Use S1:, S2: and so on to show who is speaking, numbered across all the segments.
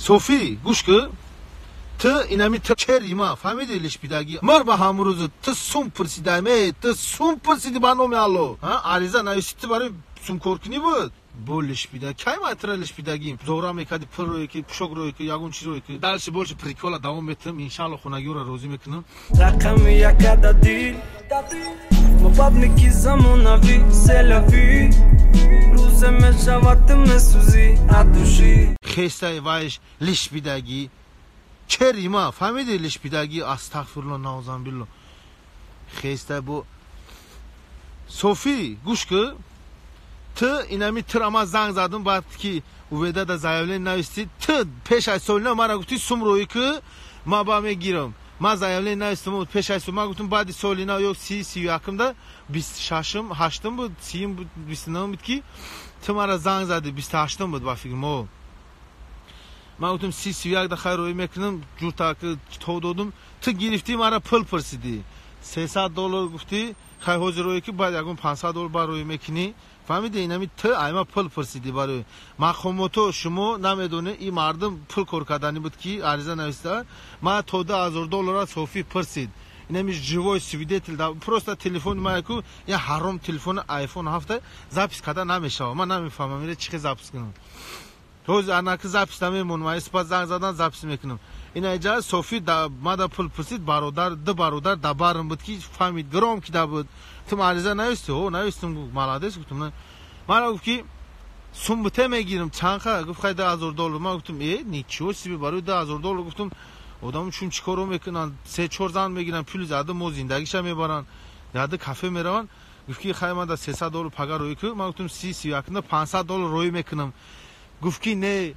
S1: Софи, гӯш кӣ, ту инами ту чери ма, фаҳмиди лишпидагӣ. Мар ба ҳамрӯз ту сум пурсидай, ту сум пурсиди ба номи Алло. Ариза нависти ту барои сумкоркунӣ буд. Бо лишпида, кай ма тура лишпидагим? Зора мекади пул рӯе ки, пушок рӯе ки, ягон чиз рӯе ки. Дальше больше прикола давом метам, иншалло хонагиёро розӣ мекунам.
S2: Рақами яка да дил, мобабники замонавӣ, селяфӣ. Рӯзе мешавад ту месӯзӣ аз душӣ.
S1: Хестай вайш лишпидагӣ. Чери ма, фаҳмиди лишпидагӣ, астағфирулло, наузанбилло. Хестай бо Софи, гӯш кӣ, ту инами тура ман занг задам, баъд ки уведада заявление навистӣ, ту пеш аз соли нав мара гуфтӣ сум рӯӣ ки ман ба мегирам. Ман заявление навистам пеш аз сол, ман гуфтам баъди соли нав ё 30 31-да 26-м, 8-м буд, 30-м буд, 29-м буд ки ту мара занг задӣ, 28-м буд ба фикрам. О. Ман гуфтам 30 31-да хайр рӯӣ мекунам, ҷурта ки то додум, ту гирифтӣ мара пул пурсидӣ. $300 гуфтӣ, хай ҳозир рӯӣ ки баъд ягон $500 бар рӯӣ мекунӣ. Фаҳмиди, инами ту айма пул пурсидӣ барои мақомото. Шумо намедонед, ин мардум пул кор кардани буд ки ариза нависта. Ман то $2000 Софи пурсид. Инами живой свидетель, просто телефони ман ку я ҳаром телефони iPhone 7 запис карда намешавад. Ман намефаҳмам ира чӣ хел запис кунам. Ҳозир анаки запис намемонам, ман испас занг задан запис мекунам. Ина иҷа Софи мада пул пурсид, бародар, ду бародар дабарам буд ки фаҳмид, гром кида буд. Ту ариза нависти? Ҳо, навистам, молодец гуфтам. Мана гуфт ки сум буте мегирам, чанха? Гуфт хай $2000. Ман гуфтам ничего себе, барои $2000 гуфтам одам чун чӣ коро мекунанд, 3-4 зан мегиранд, пул зада мо зиндагиша мебаранд, яда кафе мераванд. Гуфт ки хай ман да $300 пага рӯй ку. Ман гуфтам 30 31-да $500 рӯй мекунам. Гуфт ки не,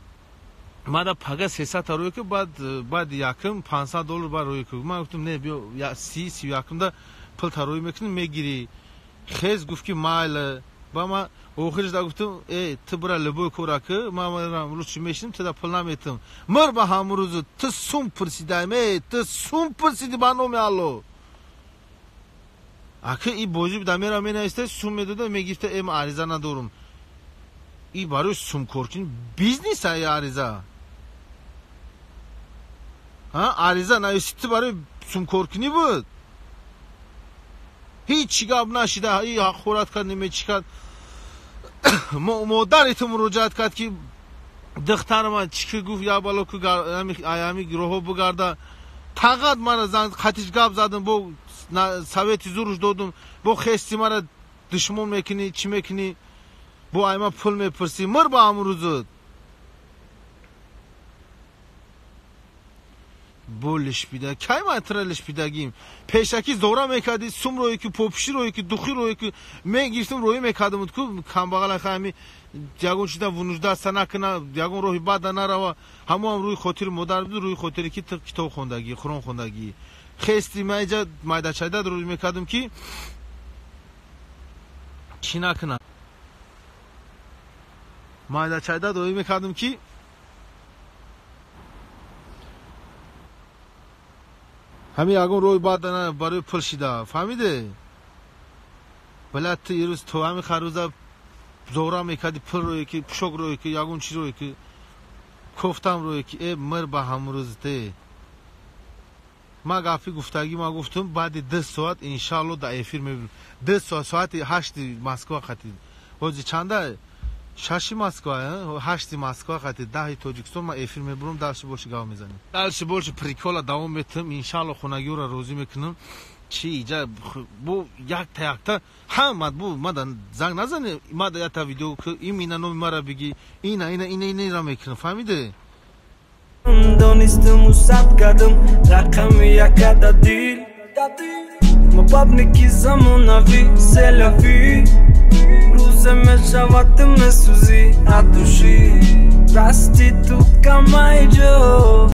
S1: мада пага 300 рӯй ку, баъд якм $500 бар рӯй ку. Ман гуфтам не, биё 30 31-да пул тарӯй мекунем, мегирӣ. Хез гуфт ки майле. Ба ман охириш да гуфтам ту бира любой кора ки, ман мерам лучше мешинам, ту да пул наметам. Мар ба ҳамрӯз ту сум пурсидай, ту сум пурсидӣ ба номи Алло. Аки и бозӣ да мерам менависта, сум медода, мегирифта, ман ариза надорам. И барои сумкоркунӣ бизнес ай ариза. Ариза нависти ту барои сумкоркунӣ буд. Ҳеҷ гап нашида, и ҳақорат кард, неме чӣ кард. Модари ту муроҷиат кард ки духтари ман чӣ ки гуфт, я бало ку аями роҳо бугарда. Тағат мара занг қатиш гап задам, бо совети зуруш додум, бо хести мара душмон мекунӣ, чӣ мекунӣ, бо айма пул мепурсӣ. Мир ба ҳамрӯзат. Бо лишпида, кай ман тура лишпидагим? Пешакӣ зора мекардӣ, сум рӯе ки, попушӣ рӯе ки, духӣ рӯе ки, мегирифтам рӯӣ мекардам ку камбағала хами ягон чиза вунуждаста накуна, ягон роҳи бада нарава. Ҳамоам рӯи хотири модар буд, рӯи хотири ки ту китоб хондагӣ, Қуръон хондагӣ. Хести ман иҷа майдачайда рӯй мекардам ки чӣ накуна. Майдачайда рӯй мекардам ки ҳамин ягон роҳи бад барои пул шида. Фаҳмиде? Бала ту ирӯз то ҳамин харӯза зора мекардӣ, пул рӯе ки, пушок рӯе ки, ягон чиз рӯе ки, кофтам рӯе ки, мир ба ҳамрӯз те. Ман гапи гуфтагӣ ман гуфтам, баъди 2 соат иншаалло дар эфир мебинам. 2 соат, соати 8 Москва қатӣ. Ҳозир чанда? 6 Москва, 8 Москва қатӣ, 10 Тоҷикистон ман эфир мебурам, дальше больше гап мезанем. Дальше больше прикола давом метам, иншаалло хонагиёро розӣ мекунам. Чӣ иҷа бо якта якта ҳама бо мада занг назане, мада якта видео ки имина номи мара бигӣ, ина ина ина ина мекунам, фаҳмиде?
S2: Донистаму сад кардам рақами яка да дил, мобабники замонавӣ, селяфӣ. Рӯзе мешавад ту месӯзӣ аз душӣ. Проститутка майҷо.